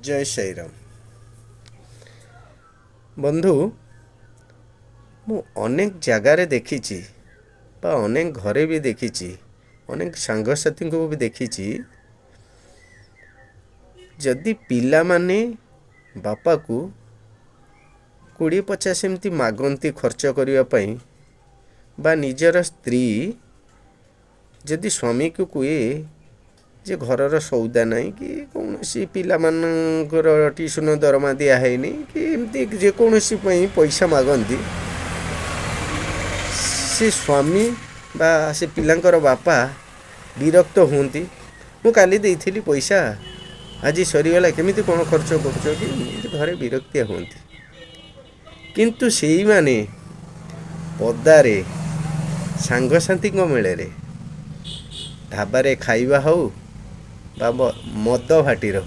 ଜୟ ଶ୍ରୀରାମ ବନ୍ଧୁ। ମୁଁ ଅନେକ ଜାଗାରେ ଦେଖିଛି ବା ଅନେକ ଘରେ ବି ଦେଖିଛି, ଅନେକ ସାଙ୍ଗସାଥିଙ୍କୁ ବି ଦେଖିଛି, ଯଦି ପିଲାମାନେ ବାପାକୁ 20 50 ଏମିତି ମାଗନ୍ତି ଖର୍ଚ୍ଚ କରିବା ପାଇଁ, ବା ନିଜର ସ୍ତ୍ରୀ ଯଦି ସ୍ୱାମୀକୁ କୁହେ ଯେ ଘରର ସଉଦା ନାହିଁ କି କୌଣସି ପିଲାମାନଙ୍କର ଟିଉସନ୍ ଦରମା ଦିଆହେଇନି କି ଏମିତି ଯେକୌଣସି ପାଇଁ ପଇସା ମାଗନ୍ତି, ସେ ସ୍ୱାମୀ ବା ସେ ପିଲାଙ୍କର ବାପା ବିରକ୍ତ ହୁଅନ୍ତି। ମୁଁ କାଲି ଦେଇଥିଲି ପଇସା, ଆଜି ସରିଗଲା, କେମିତି କ'ଣ ଖର୍ଚ୍ଚ କରୁଛ କି, ଏମିତି ଘରେ ବିରକ୍ତିଆ ହୁଅନ୍ତି। କିନ୍ତୁ ସେଇମାନେ ପଦାରେ ସାଙ୍ଗସାଥିଙ୍କ ମେଳରେ ଢାବାରେ ଖାଇବା ହେଉ ବା ମଦ ଭାଟିର